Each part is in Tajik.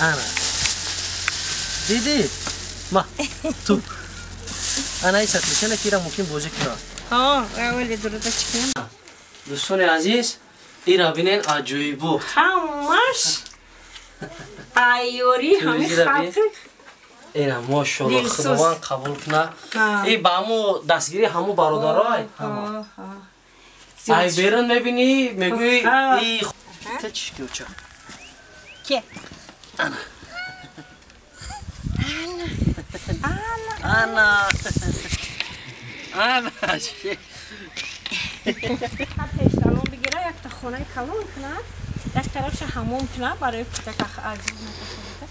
Ана. Дидӣ? Ма ту. Ана ин сатличана ки ира мумкин бозӣ кунад. Ҳо, аввали дуруда чӣ кунем? Дӯстони азиз, ира бинен аҷоибо. Ҳамаш айёри ҳами халқи. Ина мошалло, Худованд қабул кунад. И ба ҳамо дастгирии ҳамо бародарой. Ай берун мебинӣ, мегӯӣ и та чӣ кӯча. Ке? Ана. Ана. Ана. Ана. Ана. Пешталон бигира, якта хонаи калон кунад, як тарафша ҳамом кунад барои кӯдака азиз накашад.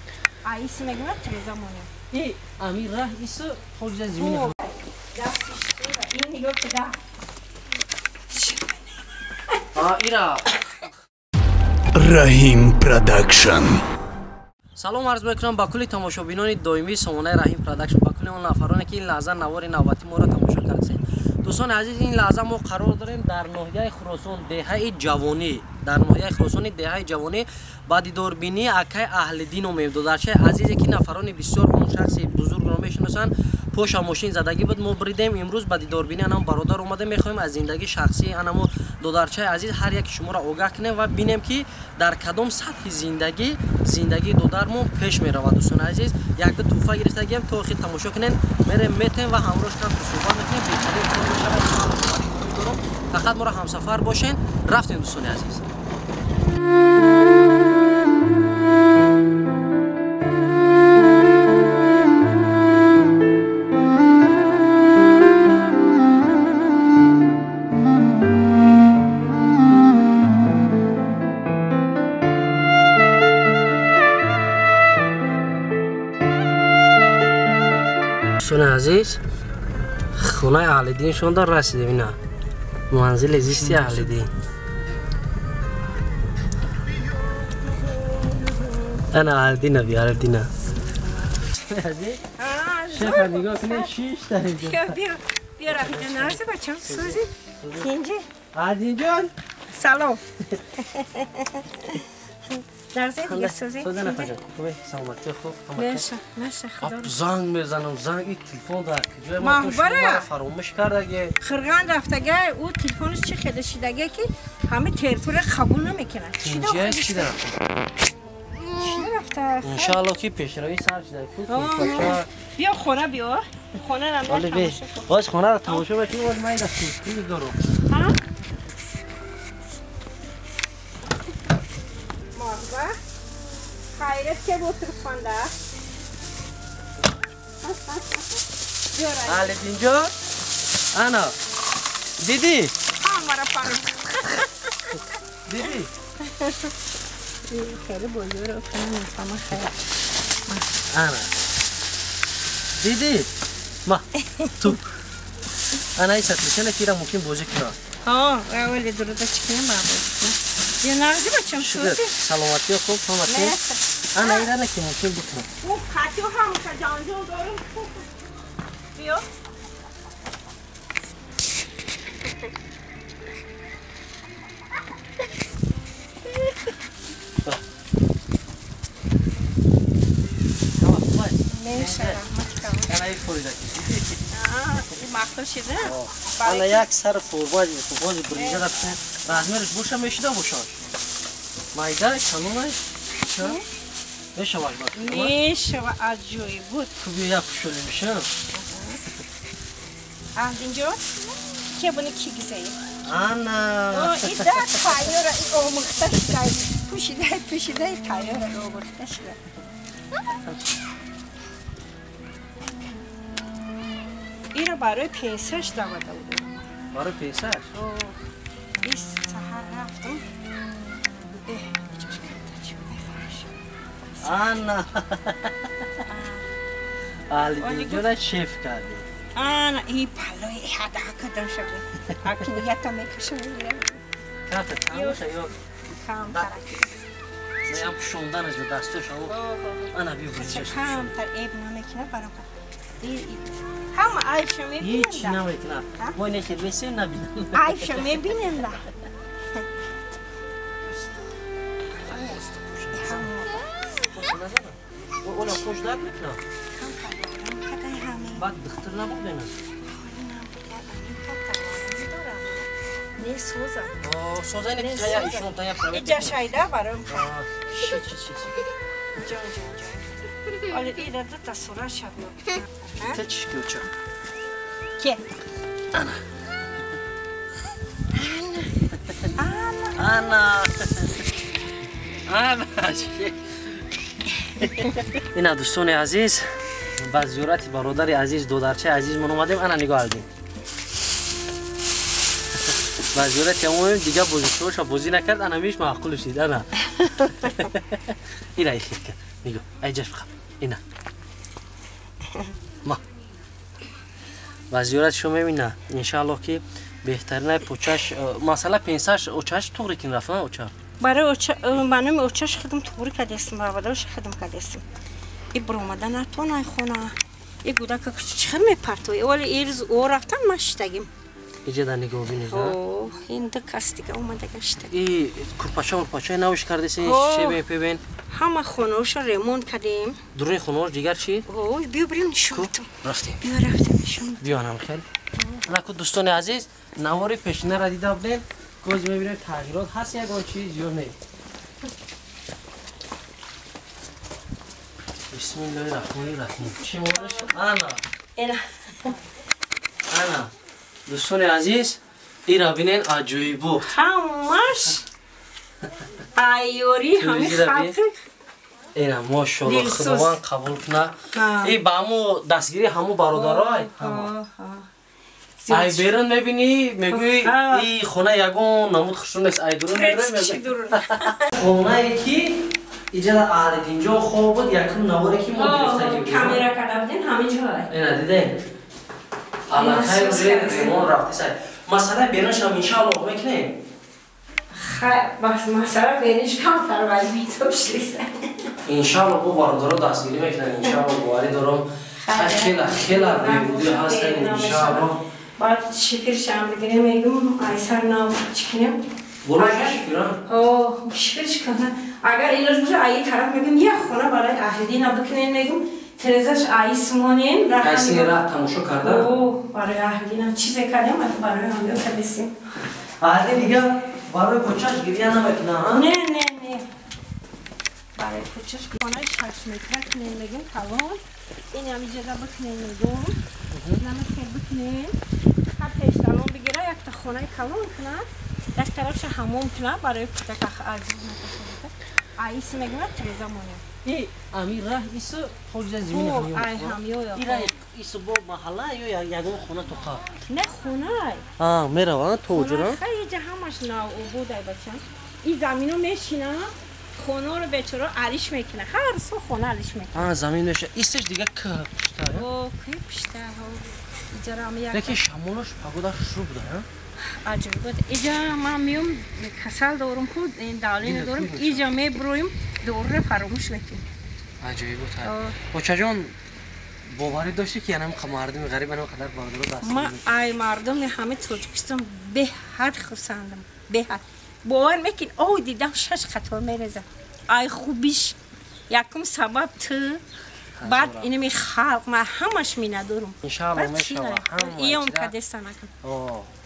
Аиси мегӯяд треза монем. И ами раҳ ису хоҷа зимин. Дастиш ин нигоҳ куда. А ира. Раҳим Продакшн. Салом арз мекунам ба кулли тамошобинони доимии сомонаи Раҳим Продакшн, ба кулли он нафароне ки ин лаҳза навори навбатӣ моро тамошо кардед. Дӯстони азиз, ин лаҳза мо қарор дорем дар ноҳияи Хуросон, деҳаи Ҷавонӣ. Дар ноҳияи Хуросони деҳаи Ҷавонӣ ба дидорбинии акай Аҳлиддин омем. Додарчаи азизе ки нафарони бисёр он шахси бузургро мешиносанд, поша мошин задагӣ буд, мо бридем. Имрӯз ба дидорбинии анам бародар омадем. Мехоҳем аз зиндагии шахсии анамо додарчаи азиз ҳар яки шуморо огаҳ кунем ва бинем ки дар кадом сатҳи зиндагӣ зиндагии додармон пеш меравад. Дӯстони азиз, якта тӯҳфа гирифтагием, то охир тамошо кунем. Мерем, метем ва ҳамроҳ кам суҳбат мекунем. Беҳтарин кор мешавад, дорам. Фақат моро ҳамсафар бошен. Рафтем, дӯстони азиз. Дӯстони азиз, хонаи Аҳлиддиншон дар расидем. Ина манзили зисти Аҳлиддин. Ана Аҳлиддина, би Аҳлиддина. Шефа нигоҳ кунед, шиш дар инҷо. Биё, биё Рафиҷон, нарзи бачам, сӯзи. Инҷи. Аҳлиддинҷон. Салом. Нарзи дига сӯзи. Сӯзи нафаҷон. Хубе, саломатӣ, хуб. Меша, меша, худо. Занг мезанам, занг, ин телефон дар куҷое? Ма то шумо фаромӯш кардаге. Хирган рафтага, ӯ телефонаш чӣ хеле шидаге ки ҳама территория қабул намекунад. Инҷа чӣ рафта? Чӣ рафта? Иншаалло ки пешравӣ сар шуда. Биё хона, биё. Хонаро тамошо кун. Боз хонаро тамошо мекунӣ, боз ман ин сюрприз дорам. Ҳа? Марҳаба. Хайрат ке бо телефонда. Аҳлиддинҷон, ана дидӣ? Ҳамаро фаҳмид. Дидӣ? Хеле бозиро мефаҳма хайр. Ана дидӣ? Ма ту. Ана ин сатличана ки ира мумкин бозӣ кунад. Ҳо, аввали дуруда чӣ кунем ба бозӣ кунем. Биё нарзи бачам, сӯзи. Саломатӣ, хуб, ҳаматӣ. Ана ира ки мумкин бикунад. Ӯ қатиё ҳамаша ҷанҷол дорум. Биё. Меша, раҳмат калон. Ана ин фоида ки. Мақбул шида? Ана як сар формаҷи, формаҷи бринҷа рафта. Размераш боша мешида бошад. Майда, калонай? Ча? Мешавад бак. Мешава, аҷоиб буд. Ту биё як пушоли меша. Аҳлиддинҷон, ке буни ки гизаи? Ана. Ида тайёра, и омӯхта шуда. Пӯшида, пӯшида тайёра омӯхта шуда. Ира барои пенсияш давада будам. Барои пенсияш? Ис саҳар рафтам. Ана. Аҳлиддинҷона шеф карди. Ана, и палои ҳада кадам шуд. Аки нията мекашам. Ката тамоша ё камтар. Меям пӯшонданаш ба дасташ ана биё бизаш. Камтар эб намекунад барам. Ҳама айбша мебинанд. Ҳеч намекунад. Мо нехел месем набинам. Айбша мебинанд. Дасташ дард мекунад? Баъд духтур набуд бена? Не соза. Соза не ки я ишон та я праве. Иҷа шайда баром. Чи чи чи. Ҷон ҷон ҷон. Оле ира ду та сура шад. Та чи кюча? Ке? Ана. Ана. Ана. Ина дӯстони азиз, ба зиёрати бародари азиз, додарчаи азизмон омадем. Ана нигоҳ алдем. Ба зиёрати омадем, дига бозичиҳоша бозӣ накард, ана миш маъқул шид. Ана. Ина ихир кард. Нигоҳ, айҷаш бихаб. Ина. Ма. Ба зиёрати шумо мебина, иншааллоҳ ки беҳтаринай почаш, масъала пенсаш очаш туғри кин рафт, на оча? Барои оча, ба номи очаш хидм туғри кардестим, бабадоша хидм кардестим. И биромада натонай хона. И гудака чӣ мепартои? Вале ирз о рафтан ман шитагим. Иҷа дар нигоҳ бинед, а? Ин ду кас дига омадага шитагим. И курпача мурпачаи навиш кардесен, шебен пебен? Ҳама хонаҳоша ремонт кардем. Дуруни хонаҳош дигар чӣ? О, биё бирем нишон битам. Рафтем. Биё рафтем нишон. Биё анам хел. Анаку дӯстони азиз, навори пешинаро дида будем. Боз мебинем тағйирот ҳаст ягон чиз ё не. Бисмиллоҳи раҳмони раҳим. Чӣ мораш? Ана. Ина. Ана. Дӯстони азиз, ира бинен аҷоибо. Ҳамаш айёри ҳами халқи. Ина мошаллоҳ, Худованд қабул кунад. И ба ҳамо дастгирии ҳамо бародарой. Ай берун мебинӣ, мегӯӣ и хона ягон намуд хушрӯ нест. Ай дурун мебинӣ. Хонае ки иҷа Аҳлиддинҷон хоб буд, якум наворе ки мо гирифтагим. Камера карда будем ҳамин ҷо. Ина дидем. Аллакай ремон рафтесай. Масъалаи берунашам иншааллоҳ мекунем. Хай, масъала берунаш камтар вале метошлист. Иншааллоҳ бо бародаро дастгирӣ мекунанд, иншааллоҳ боварӣ дорам. Хела хела беҳбудӣ ҳастанд иншааллоҳ. Баъд шикршам бигирем, мегум айсар нав чӣ кунем? Болоша шикра? О, шикрш кунам. Агар илоҷ боша аи тараф мегум як хона барои Аҳлиддина бикунем, мегум терезаш аи симонем. Айсини раҳ тамошо карда? О, барои Аҳлиддина чизе кардем, барои ҳамё кардесем. Аҳлиддин дига барои кӯчаш гиря намекуна, ҳа? Не, не, не. Барои кӯчаш хонаи 6 метра кунем, мегум калон. Ин ҳамиҷода бикунем, мегум. Намехел бикунем. Ҳар пешталон бигира, якта хонаи калон кунад, як тарафша ҳамом кунад барои кӯдака азиз накашад. Аиси мегӯяд тереза монем. И ами раҳ исо хоҷа зимини ҳамё. Ай ҳамё. Ира исо бо маҳалла ё ягон хона тоқа? Не хона. А, мерава то уҷора? Хай иҷа ҳамаш нав обод ай бача. И замино мешина, хонаро бечора ариш мекуна. Ҳар сол хона ариш мекуна. А, замин меша. Истеш дига к пушта. О, ки пушта. Лекин шамолаш погодаш шурӯъ буда, ҳа? Аҷиб буд. Иҷа ман меом касал дорум, худ давление дорум, иҷа меброем, доруро фаромӯш мекунем. Аҷоиб буд. Очаҷон, боварӣ доштӣ ки янам мардуми ғариб анам қадар бародаро даст? Ман ай мардуми ҳамаи Тоҷикистон беҳад хурсандам, беҳад. Бовар мекун, о дидам шаш қатор мерезам. Ай хубиш, якум сабаб ту, баъд инами халқ, ман ҳамаш минадорум. Иншааллоҳ мешава. Иём кадеста накун.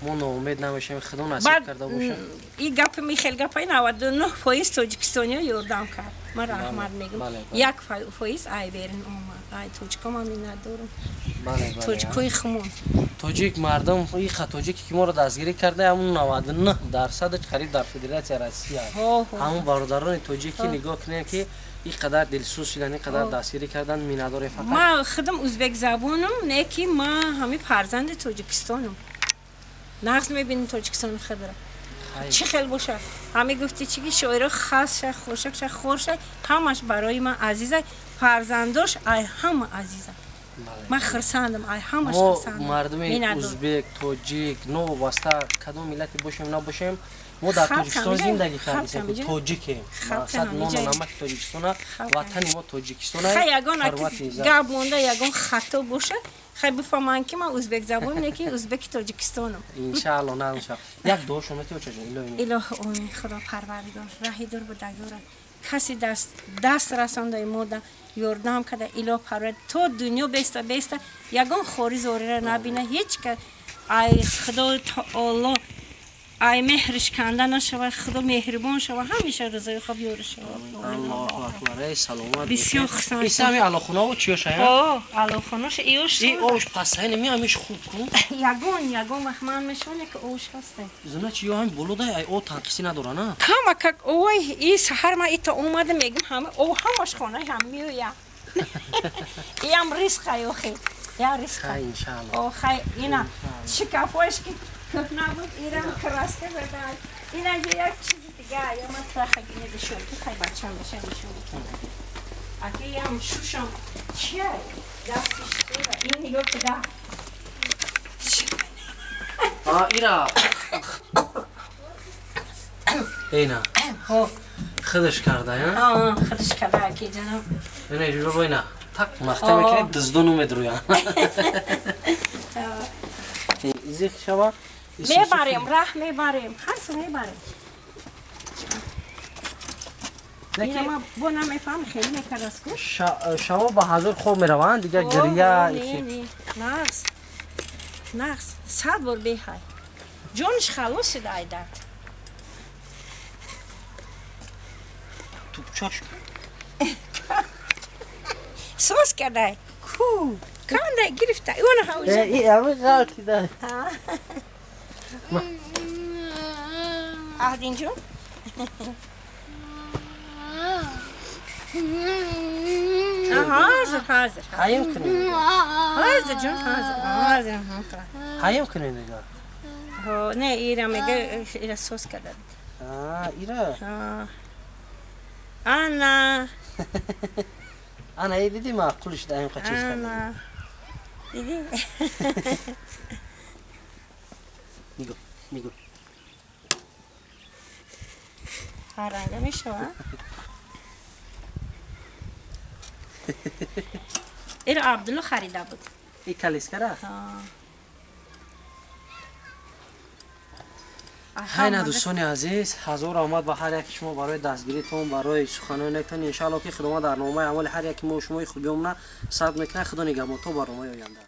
Мо ноумед намешавем, Худо насиб карда бошад. И гапи михел гапаи 99% тоҷикистониё ёрдам кард. Ман раҳмат мегӯм. 1% ай берин омад. Ай тоҷико ман минадорум. Тоҷикои хумон. Тоҷик мардум, иха тоҷике ки моро дастгирӣ карда, ҳамун 99% қариб дар Федератсияи Россия. Ҳамун бародарони тоҷикӣ нигоҳ кунем ки ин қадар дилсӯз шудан, ин қадар дастгирӣ кардан, минадорем фақат. Ман худам узбек забонам, не ки ман ҳамин фарзанди Тоҷикистонам. Нағз мебинем Тоҷикистони худро. Чӣ хел бошад? Ҳамин гуфти чӣ ки шоиро хасша, хошакша, хорша, ҳамаш барои ман азиза, фарзандош ай ҳама азиза. Ман хурсандам, ай ҳамаш хурсандам. Мо мардуми узбек, тоҷик, новобаста кадом миллате бошем набошем, мо дар Тоҷикистон зиндагӣ кардем, тоҷикем. Мақсад нону намаки Тоҷикистона, ватани мо Тоҷикистона. Хай ягон гап монда, ягон хато бошад, хай бифаҳманд ки ман узбек забон не ки узбеки Тоҷикистонам. Иншааллоҳ, на иншааллоҳ. Як дуо шумо метавонед, чаҷон, илоҳи. Илоҳи омин, Худо парвардигор, раҳи дур будагора. Каси даст расондаи мода ёрдам када ило парвар то дунё беста беста ягон хори зорира набина ҳеҷ ка ай худо таоло ай меҳриш канда нашавад худо меҳрибон шавад ҳамеша рӯзои хоб ёри шавад. Аллоҳу акбар. Эй саломат. Бисёр хусанд. Исами аллохунао чиёша? О, аллохунош иёш. И ош пасайни ми ҳамиш хуб кун. Ягон ягон вақт ман мешавам ки ош ҳаста. Зуна чиё ҳам болодай ай о танқисӣ надора на? Кама как ой и саҳар ма ита омада мегум ҳама о ҳамаш хонаи ҳам меоя. Иам ризқ охи. Я ризқ. Хай иншааллоҳ. О хай ина шикафош ки кӯҳна буд ирам краска задан. Ина як чизи дига я ман трахагине бишон ки хай бачам беша нишон бикунам. Аки ям шушам чия дастиш сура ин нигоҳ куда. А ира ина ҳо худаш карда я? А худаш карда аки ҷаноб. Ина ҷуро ина так махта мекунед дуздону медруя. Изих шава мебарем раҳ мебарем ҳарсу мебарем. Ина бо намефаҳм хеле мекардастку. Шаво ба ҳазор хоб мераванд дигар гиря. Нағз нағз 100 бор беҳай ҷониш халос шуда ай дард. Тупчаш соз кардай ку кандай гирифта она ҳавза. И ами ғалтида. Аҳдинҷон ҳозир ҳозир ҳаем кунем. Ҳозир ҷон ҳозир ҳозир ҳаем кунем дига. Ҳо не ира мега ира соз карда. А ира ана ана и диди маъқулш даем қа чиз карда. Диди нигоҳ нигоҳ ҳар ранга мешавад. Ира Абдулло харида буд. И калискара? Хайна дӯстони азиз, ҳазор омад ба ҳар яки шумо барои дастгиритон, барои суханони нектон. Иншаалло ки Худованд дар номаи амали ҳар яки мо шумои хубиёмона сабт мекунад. Худо нигаҳбон то барномаи оянда.